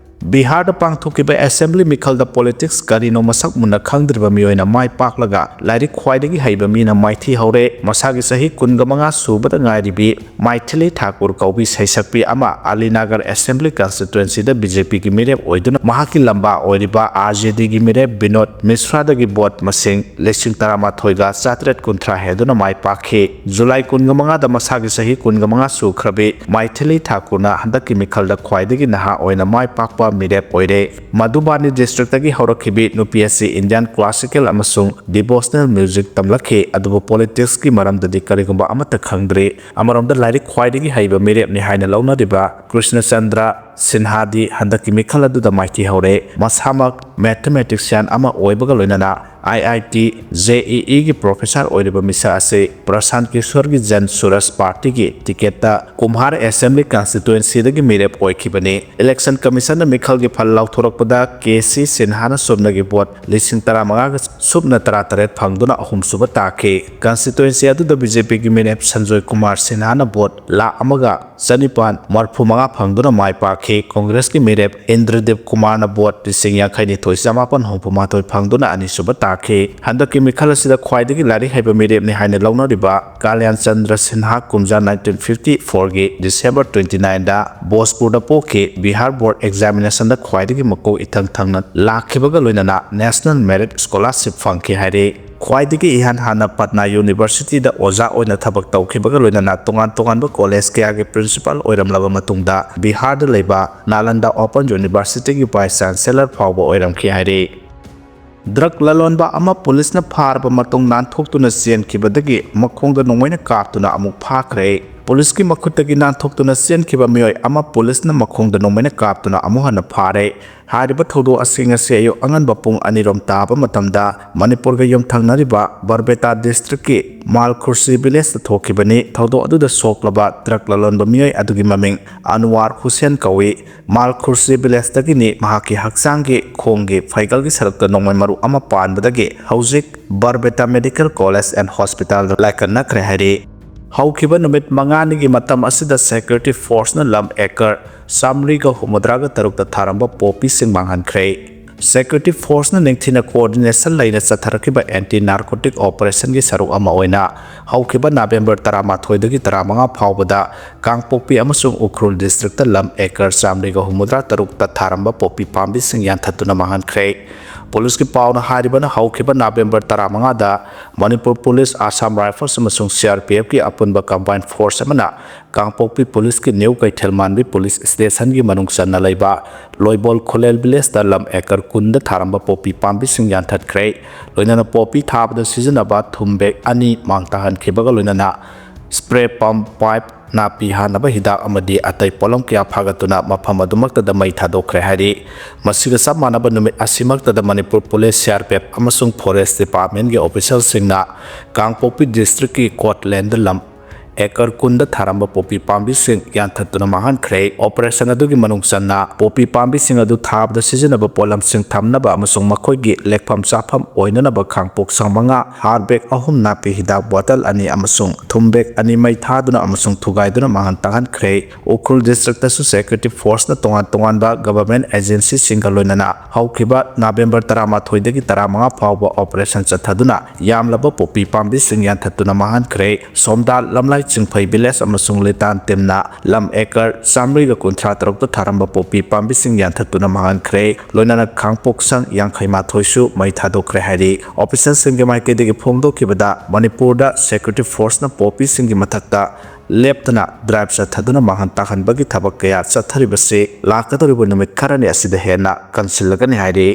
ꯕꯤꯍꯥꯔꯗ ꯄꯥꯡꯊꯣꯛꯈꯤꯕ assembly ꯃꯤꯈꯜꯗ politics ꯀꯔꯤꯅꯣ ꯃꯁꯛ ꯃꯨꯟꯅ ꯈꯪꯗ꯭ꯔꯤꯕ ꯃꯤꯑꯣꯏꯅ ꯃꯥꯏ ꯄꯥꯛꯂꯒ ꯂꯥꯏꯔꯤꯛ ꯈ꯭ꯋꯥꯏꯗꯒꯤ ꯍꯩꯕ ꯃꯤꯅ ꯃꯥꯏꯊꯤ ꯍꯧꯔꯦ꯫ ꯃꯁꯥꯒꯤ ꯆꯍꯤ ꯀꯨꯟꯒ ꯃꯉꯥ ꯁꯨꯕꯗ ꯉꯥꯏꯔꯤꯕꯤ ꯃꯥꯏꯊꯤꯂꯤ ꯊꯥꯀꯨꯔ ꯀꯧꯕꯤ ꯁꯩꯁꯛꯄꯤ ꯑꯃ ꯑꯂꯤꯅꯥꯒꯔ assembly constituencyꯗ ꯕꯤ ꯖꯦ ꯄꯤꯒꯤ ꯃꯤꯔꯦꯞ ꯑꯣꯏꯗꯨꯅ ꯃꯍꯥꯛꯀꯤ ꯂꯝꯕꯥ ꯑꯣꯏꯔꯤꯕ ꯑꯥꯔ ꯖꯦ ꯗꯤꯒꯤ ꯃꯤꯔꯦꯞ ꯕꯤꯅꯣꯗ ꯃꯤꯁ꯭ꯔꯥꯗꯒꯤ vote ꯃꯁꯤꯡ ꯂꯤꯁꯤꯡ ꯇꯔꯥꯃꯥꯊꯣꯏꯒ ꯆꯥꯇ꯭ꯔꯦꯠ ꯀꯨꯟꯊ꯭ꯔꯥ ꯍꯦꯟꯗꯨꯅ ꯃꯥꯏ ꯄꯥꯛꯈꯤ꯫ ꯖꯨꯂꯥꯏ ꯀꯨꯟꯒ ꯃꯉꯥꯗ ꯃꯁꯥꯒꯤ ꯆꯍꯤ ꯀꯨꯟꯒ ꯃꯉꯥ ꯁꯨꯈ꯭ꯔꯕꯤ ꯃꯥꯏꯊꯤꯂꯤ ꯊꯥꯀꯨꯔꯅ ꯍꯟꯗꯛꯀꯤ ꯃꯤꯈꯜꯗ ꯈ꯭ꯋꯥꯏꯗꯒꯤ ꯅꯍꯥ ꯑꯣꯏꯅ ꯃꯥꯏ ꯄꯥꯛꯄ ꯃꯤꯔꯦꯞ ꯑꯣꯏꯔꯦ꯫ ꯃꯙꯨꯕꯥꯅꯤ districtꯇꯒꯤ ꯍꯧꯔꯛꯈꯤꯕꯤ ꯅꯨꯄꯤ ꯑꯁꯤ Indian classical ꯑꯃꯁꯨꯡ devotional music ꯇꯝꯂꯛꯈꯤ, ꯑꯗꯨꯕꯨ politicsꯀꯤ ꯃꯔꯝꯗꯗꯤ ꯀꯔꯤꯒꯨꯝꯕ ꯑꯃꯠꯇ ꯈꯪꯗ꯭ꯔꯤ꯫ ꯑꯃꯔꯣꯝꯗ ꯂꯥꯏꯔꯤꯛ ꯈ꯭ꯋꯥꯏꯗꯒꯤ ꯍꯩꯕ ꯃꯤꯔꯦꯞꯅꯤ ꯍꯥꯏꯅ ꯂꯧꯅꯔꯤꯕ ꯀ꯭ꯔꯤꯁꯅꯆꯟꯗ꯭ꯔ ꯁꯤꯟꯍꯥꯗꯤ ꯍꯟꯗꯛꯀꯤ ꯃꯤꯈꯜ ꯑꯗꯨꯗ ꯃꯥꯏꯊꯤ ꯍꯧꯔꯦ꯫ ꯃꯁꯥꯃꯛ mathematician ꯑꯃ ꯑꯣꯏꯕꯒ ꯂꯣꯏꯅꯅ ꯑꯥꯏ ꯑꯥꯏ ꯇꯤ, ꯖꯦ ꯏ ꯏꯒꯤ professor ꯑꯣꯏꯔꯤꯕ ꯃꯤꯁꯛ ꯑꯁꯤ ꯄ꯭ꯔꯁꯥꯟꯠ ꯀꯤꯁꯣꯔꯒꯤ Jan Suraj partyꯒꯤ ticketꯇ ꯀꯨꯝꯍꯥꯔ assembly constituencyꯗꯒꯤ ꯃꯤꯔꯦꯞ ꯑꯣꯏꯈꯤꯕꯅꯤ꯫ Election Commissionꯅ ꯃꯤꯈꯜꯒꯤ ꯐꯜ ꯂꯥꯎꯊꯣꯔꯛꯄꯗ ꯀꯦ ꯁꯤ ꯁꯤꯟꯍꯥꯅ ꯁꯨꯞꯅꯒꯤ vote ꯂꯤꯁꯤꯡ ꯇꯔꯥꯃꯉꯥꯒ ꯁꯨꯞꯅ ꯇꯔꯥꯇꯔꯦꯠ ꯐꯪꯗꯨꯅ ꯑꯍꯨꯝꯁꯨꯕ ꯇꯥꯈꯤ꯫ Constituency ꯑꯗꯨꯗ ꯕꯤ ꯖꯦ ꯄꯤꯒꯤ ꯃꯤꯔꯦꯞ ꯁꯟꯖꯣꯏ ꯀꯨꯃꯥꯔ ꯁꯤꯟꯍꯥꯅ vote ꯂꯥꯈ ꯑꯃꯒ ꯆꯅꯤꯄꯥꯟ ꯃꯔꯐꯨ ꯃꯉꯥ ꯐꯪꯗꯨꯅ ꯃꯥꯏ ꯄꯥꯛꯈꯤ꯫ ꯀꯣꯡꯒ꯭ꯔꯦꯁꯀꯤ ꯃꯤꯔꯦꯞ ꯏꯟꯗ꯭ꯔꯗꯤꯞ ꯀꯨꯃꯥꯔꯅ ꯚꯣꯠ ꯂꯤꯁꯤꯡ ꯌꯥꯡꯈꯩ ꯅꯤꯊꯣꯏ ꯆꯃꯥꯄꯟ ꯍꯨꯝꯐꯨ ꯃꯥꯊꯣꯏ ꯐꯪꯗꯨꯅ ꯑꯅꯤꯁꯨꯕ ꯇꯥꯈꯤ꯫ ꯍꯟꯗꯛꯀꯤ ꯃꯤꯈꯜ ꯑꯁꯤꯗ ꯈ꯭ꯋꯥꯏꯗꯒꯤ ꯂꯥꯏꯔꯤꯛ ꯍꯩꯕ ꯃꯤꯔꯦꯞꯅꯤ ꯍꯥꯏꯅ ꯂꯧꯅꯔꯤꯕ ꯀꯥꯂ꯭ꯌꯥꯟ ꯆꯟꯗ꯭ꯔ ꯁꯤꯟꯍꯥ ꯀꯨꯝꯖꯥ nineteen fifty fourꯒꯤ December twenty nineꯗ ꯕꯣꯖꯄꯨꯔꯗ ꯄꯣꯛꯈꯤ꯫ ꯕꯤꯍꯥꯔ ꯕꯣꯔꯗ examinationꯗ ꯈ꯭ꯋꯥꯏꯗꯒꯤ ꯃꯀꯣꯛ ꯏꯊꯪ ꯊꯪꯅ ꯂꯥꯛꯈꯤꯕꯒ ꯂꯣꯏꯅꯅ National Merit Scholarship ꯐꯪꯈꯤ ꯍꯥꯏꯔꯤ꯫ ꯈ꯭ꯋꯥꯏꯗꯒꯤ ꯏꯍꯥꯟ ꯍꯥꯟꯅ ꯄꯠꯅꯥ ꯌꯨꯅꯤꯚꯔꯁꯤꯇꯤꯗ ꯑꯣꯖꯥ ꯑꯣꯏꯅ ꯊꯕꯛ ꯇꯧꯈꯤꯕꯒ ꯂꯣꯏꯅꯅ ꯇꯣꯉꯥꯟ ꯇꯣꯉꯥꯟꯕ ꯀꯣꯂꯦꯖ ꯀꯌꯥꯒꯤ ꯄ꯭ꯔꯤꯟꯁꯤꯄꯥꯜ ꯑꯣꯏꯔꯝꯂꯕ ꯃꯇꯨꯡꯗ ꯕꯤꯍꯥꯔꯗ ꯂꯩꯕ ꯅꯥꯂꯟꯗꯥ ꯑꯣꯄꯟ ꯌꯨꯅꯤꯚꯔꯁꯤꯇꯤꯒꯤ ꯚꯥꯏꯁ ꯆꯥꯟꯁꯦꯂꯔ ꯐꯥꯎꯕ ꯑꯣꯏꯔꯝꯈꯤ ꯍꯥꯏꯔꯤ꯫ ꯗ꯭ꯔꯒ ꯂꯂꯣꯟꯕ ꯑꯃ ꯄꯨꯂꯤꯁꯅ ꯐꯥꯔꯕ ꯃꯇꯨꯡ ꯅꯥꯟꯊꯣꯛꯇꯨꯅ ꯆꯦꯟꯈꯤꯕꯗꯒꯤ ꯃꯈꯣꯡꯗ ꯅꯣꯡꯃꯩꯅ ꯀꯥꯞꯇꯨꯅ ꯑꯃꯨꯛ ꯐꯥꯈ꯭ꯔꯦ꯫ ꯄꯨꯂꯤꯁꯀꯤ ꯃꯈꯨꯠꯇꯒꯤ ꯅꯥꯟꯊꯣꯛꯇꯨꯅ ꯆꯦꯟꯈꯤꯕ ꯃꯤꯑꯣꯏ ꯑꯃ ꯄꯨꯂꯤꯁꯅ ꯃꯈꯣꯡꯗ ꯅꯣꯡꯃꯩꯅ ꯀꯥꯞꯇꯨꯅ ꯑꯃꯨꯛ ꯍꯟꯅ ꯐꯥꯔꯦ꯫ ꯍꯥꯏꯔꯤꯕ ꯊꯧꯗꯣꯛ ꯑꯁꯤ ꯉꯁꯤ ꯑꯌꯨꯛ ꯑꯉꯟꯕ ꯄꯨꯡ ꯑꯅꯤꯔꯣꯝ ꯇꯥꯕ ꯃꯇꯝꯗ ꯃꯅꯤꯄꯨꯔꯒ ꯌꯨꯝꯊꯪꯅꯔꯤꯕ ꯕꯔꯕꯦꯇꯥ ꯗꯤꯁꯇ꯭ꯔꯤꯛꯀꯤ ꯃꯥꯜꯈꯨꯔꯁꯤ ꯚꯤꯂꯦꯖꯇ ꯊꯣꯛꯈꯤꯕꯅꯤ꯫ ꯊꯧꯗꯣꯛ ꯑꯗꯨꯗ ꯁꯣꯛꯂꯕ ꯗ꯭ꯔꯒ ꯂꯂꯣꯟꯕ ꯃꯤꯑꯣꯏ ꯑꯗꯨꯒꯤ ꯃꯃꯤꯡ ꯑꯟꯋꯥꯔ ꯍꯨꯁꯦꯟ ꯀꯧꯏ꯫ ꯃꯥꯜꯈꯨꯔꯁꯤ ꯚꯤꯂꯦꯖꯇꯒꯤꯅꯤ꯫ ꯃꯍꯥꯛꯀꯤ ꯍꯛꯆꯥꯡꯒꯤ ꯈꯣꯡꯒꯤ ꯐꯩꯒꯜꯒꯤ ꯁꯔꯨꯛꯇ ꯅꯣꯡꯃꯩ ꯃꯔꯨ ꯑꯃ ꯄꯥꯟꯕꯗꯒꯤ ꯍꯧꯖꯤꯛ ꯕꯔꯕꯦꯇꯥ ꯃꯦꯗꯤꯀꯦꯜ ꯀꯣꯂꯦꯖ ꯑꯦꯟ ꯍꯣꯁꯄꯤꯇꯥꯜꯗ ꯂꯥꯏꯀꯠꯅꯈ꯭ꯔꯦ ꯍꯥꯏꯔꯤ꯫ ꯍꯧꯈꯤꯕ ꯅꯨꯃꯤꯠ ꯃꯉꯥꯅꯤꯒꯤ ꯃꯇꯝ ꯑꯁꯤꯗ ꯁꯦꯀ꯭ꯌꯨꯔꯤꯇꯤ ꯐꯣꯔꯁꯅ ꯂꯝ ꯑꯦꯀꯔ ꯆꯥꯃꯔꯤꯒ ꯍꯨꯝꯐꯨꯇꯔꯥꯒ ꯇꯔꯨꯛꯇ ꯊꯥꯔꯝꯕ ꯄꯣꯄꯤꯁꯤꯡ ꯃꯥꯡꯍꯟꯈ꯭ꯔꯦ꯫ ꯁꯦꯀ꯭ꯌꯨꯔꯤꯇꯤ ꯐꯣꯔꯁꯅ ꯅꯤꯡꯊꯤꯅ ꯀꯣꯑꯣꯔꯗꯤꯅꯦꯁꯟ ꯂꯩꯅ ꯆꯠꯊꯔꯛꯈꯤꯕ ꯑꯦꯟꯇꯤ ꯅꯥꯔꯀꯣꯇꯤꯛ ꯑꯣꯄꯔꯦꯁꯟꯒꯤ ꯁꯔꯨꯛ ꯑꯃ ꯑꯣꯏꯅ ꯍꯧꯈꯤꯕ ꯅꯕꯦꯝꯕꯔ ꯇꯔꯥꯃꯥꯊꯣꯏꯗꯒꯤ ꯇꯔꯥꯃꯉꯥ ꯐꯥꯎꯕꯗ ꯀꯥꯡꯄꯣꯛꯄꯤ ꯑꯃꯁꯨꯡ ꯎꯈ꯭ꯔꯨꯜ ꯗꯤꯁꯇ꯭ꯔꯤꯛꯇ ꯂꯝ ꯑꯦꯀꯔ ꯆꯥꯃꯔꯤꯒ ꯍꯨꯝꯐꯨꯇꯔꯥ ꯇꯔꯨꯛꯇ ꯊꯥꯔꯝꯕ ꯄꯣꯄꯤ ꯄꯥꯝꯕꯤꯁꯤꯡ ꯌꯥꯟꯊꯠꯇꯨꯅ ꯃꯥꯡꯍꯟꯈ꯭ꯔꯦ꯫ ꯄꯨꯂꯤꯁꯀꯤ ꯄꯥꯎꯅ ꯍꯥꯏꯔꯤꯕꯅ ꯍꯧꯈꯤꯕ ꯅꯕꯦꯝꯕꯔ ꯇꯔꯥꯃꯉꯥꯗ ꯃꯅꯤꯄꯨꯔ ꯄꯨꯂꯤꯁ, ꯑꯁꯥꯝ ꯔꯥꯏꯐꯜꯁ ꯑꯃꯁꯨꯡ ꯁꯤ ꯑꯥꯔ ꯄꯤ ꯑꯦꯐꯀꯤ ꯑꯄꯨꯟꯕ ꯀꯝꯕꯥꯏꯟ ꯐꯣꯔꯁ ꯑꯃꯅ ꯀꯥꯡꯄꯣꯛꯄꯤ ꯄꯨꯂꯤꯁꯀꯤ ꯅ꯭ꯌꯨ ꯀꯩꯊꯦꯜ ꯃꯥꯟꯕꯤ ꯄꯨꯂꯤꯁ ꯁ꯭ꯇꯦꯁꯟꯒꯤ ꯃꯅꯨꯡ ꯆꯟꯅ ꯂꯩꯕ ꯂꯣꯏꯕꯣꯜ ꯈꯨꯂꯦꯜ ꯚꯤꯂꯦꯖꯇ ꯂꯝ ꯑꯦꯀꯔ ꯀꯨꯟꯗ ꯊꯥꯔꯝꯕ ꯄꯣꯄꯤ ꯄꯥꯝꯕꯤꯁꯤꯡ ꯌꯥꯟꯊꯠꯈ꯭ꯔꯦ꯫ ꯂꯣꯏꯅꯅ ꯄꯣꯄꯤ ꯊꯥꯕꯗ ꯁꯤꯖꯤꯟꯅꯕ ꯊꯨꯝ ꯕꯦꯒ ꯑꯅꯤ ꯃꯥꯡ ꯇꯥꯍꯟꯈꯤꯕꯒ ꯂꯣꯏꯅꯅ ꯁ꯭ꯄ꯭ꯔꯦ ꯄꯝ, ꯄꯥꯏꯞ, ꯅꯥꯄꯤ ꯍꯥꯠꯅꯕ ꯍꯤꯗꯥꯛ ꯑꯃꯗꯤ ꯑꯇꯩ ꯄꯣꯠꯂꯝ ꯀꯌꯥ ꯐꯥꯒꯠꯇꯨꯅ ꯃꯐꯝ ꯑꯗꯨꯃꯛꯇꯗ ꯃꯩ ꯊꯥꯗꯣꯛꯈ꯭ꯔꯦ ꯍꯥꯏꯔꯤ꯫ ꯃꯁꯤꯒ ꯆꯞ ꯃꯥꯟꯅꯕ ꯅꯨꯃꯤꯠ ꯑꯁꯤꯃꯛꯇꯗ Manipur police, C R P F ꯑꯃꯁꯨꯡ ꯐꯣꯔꯦꯁ ꯗꯤꯄꯥꯔꯠꯃꯦꯟꯒꯤ ꯑꯣꯐꯤꯁꯤꯌꯦꯜꯁꯤꯡꯅ ꯀꯥꯡꯄꯣꯛꯄꯤ ꯗꯤꯁꯇ꯭ꯔꯤꯛꯀꯤ ꯀꯣꯠꯂꯦꯟꯗ ꯂꯝ ꯑꯦꯀꯔ ꯀꯨꯟꯗ ꯊꯥꯔꯝꯕ ꯄꯣꯄꯤ ꯄꯥꯝꯕꯤꯁꯤꯡ ꯌꯥꯟꯊꯠꯇꯨꯅ ꯃꯥꯡꯍꯟꯈ꯭ꯔꯦ꯫ ꯑꯣꯄꯔꯦꯁꯟ ꯑꯗꯨꯒꯤ ꯃꯅꯨꯡ ꯆꯟꯅ ꯄꯣꯄꯤ ꯄꯥꯝꯕꯤꯁꯤꯡ ꯑꯗꯨ ꯊꯥꯕꯗ ꯁꯤꯖꯤꯟꯅꯕ ꯄꯣꯠꯂꯝꯁꯤꯡ ꯊꯝꯅꯕ ꯑꯃꯁꯨꯡ ꯃꯈꯣꯏꯒꯤ ꯂꯦꯛꯐꯝ ꯆꯥꯐꯝ ꯑꯣꯏꯅꯅꯕ ꯈꯥꯡꯄꯣꯛ ꯁꯪ ꯃꯉꯥ, ꯍꯥꯔ ꯕꯦꯒ ꯑꯍꯨꯝ, ꯅꯥꯄꯤ ꯍꯤꯗꯥꯛ ꯕꯣꯇꯜ ꯑꯅꯤ ꯑꯃꯁꯨꯡ ꯊꯨꯝ ꯕꯦꯒ ꯑꯅꯤ ꯃꯩ ꯊꯥꯗꯨꯅ ꯑꯃꯁꯨꯡ ꯊꯨꯒꯥꯏꯗꯨꯅ ꯃꯥꯡꯍꯟ ꯇꯥꯛꯍꯟꯈ꯭ꯔꯦ꯫ ꯎꯈ꯭ꯔꯨꯜ ꯗꯤꯁꯇ꯭ꯔꯤꯛꯇꯁꯨ ꯁꯦꯀ꯭ꯌꯨꯔꯤꯇꯤ ꯐꯣꯔꯁꯅ ꯇꯣꯉꯥꯟ ꯇꯣꯉꯥꯟꯕ ꯒꯚꯔꯟꯃꯦꯟꯠ ꯑꯦꯖꯦꯟꯁꯤꯁꯤꯡꯒ ꯂꯣꯏꯅꯅ ꯍꯧꯈꯤꯕ ꯅꯕꯦꯝꯕꯔ ꯇꯔꯥꯃꯥꯊꯣꯏꯗꯒꯤ ꯇꯔꯥꯃꯉꯥ ꯐꯥꯎꯕ ꯑꯣꯄꯔꯦꯁꯟ ꯆꯠꯊꯗꯨꯅ ꯌꯥꯝꯂꯕ ꯄꯣꯄꯤ ꯄꯥꯝꯕꯤꯁꯤꯡ ꯌꯥꯟꯊꯠꯇꯨꯅ ꯃꯥꯡꯍꯟꯈ꯭ꯔꯦ꯫ ꯁꯣꯝꯗꯥ ꯂꯝꯂꯥꯏ ꯆꯤꯡꯐꯩ ꯚꯤꯂꯦꯖ ꯑꯃꯁꯨꯡ ꯂꯤꯇꯥꯟ ꯇꯤꯝꯅ ꯂꯝ ꯑꯦꯀꯔ ꯆꯥꯃꯔꯤꯒ ꯀꯨꯟꯊ꯭ꯔꯥ ꯇꯔꯨꯛꯇ ꯊꯥꯔꯝꯕ ꯄꯣꯄꯤ ꯄꯥꯝꯕꯤꯁꯤꯡ ꯌꯥꯟꯊꯠꯇꯨꯅ ꯃꯥꯡꯍꯟꯈ꯭ꯔꯦ꯫ ꯂꯣꯏꯅꯅ ꯈꯥꯡꯄꯣꯛꯁꯪ ꯌꯥꯡꯈꯩ ꯃꯥꯊꯣꯏꯁꯨ ꯃꯩ ꯊꯥꯗꯣꯛꯈ꯭ꯔꯦ ꯍꯥꯏꯔꯤ꯫ ꯑꯣꯐꯤꯁꯤꯌꯦꯜꯁꯤꯡꯒꯤ ꯃꯥꯏꯀꯩꯗꯒꯤ ꯐꯣꯡꯗꯣꯛꯈꯤꯕꯗ ꯃꯅꯤꯄꯨꯔꯗ ꯁꯦꯀ꯭ꯌꯨꯔꯤꯇꯤ ꯐꯣꯔꯁꯅ ꯄꯣꯄꯤꯁꯤꯡꯒꯤ ꯃꯊꯛꯇ ꯂꯦꯞꯇꯅ ꯗ꯭ꯔꯥꯏꯚ ꯆꯠꯊꯗꯨꯅ ꯃꯥꯡꯍꯟ ꯇꯥꯛꯍꯟꯕꯒꯤ ꯊꯕꯛ ꯀꯌꯥ ꯆꯠꯊꯔꯤꯕꯁꯤ ꯂꯥꯛꯀꯗꯧꯔꯤꯕ ꯅꯨꯃꯤꯠ ꯈꯔꯅꯤ ꯑꯁꯤꯗ ꯍꯦꯟꯅ ꯀꯟꯁꯤꯜꯂꯒꯅꯤ ꯍꯥꯏꯔꯤ꯫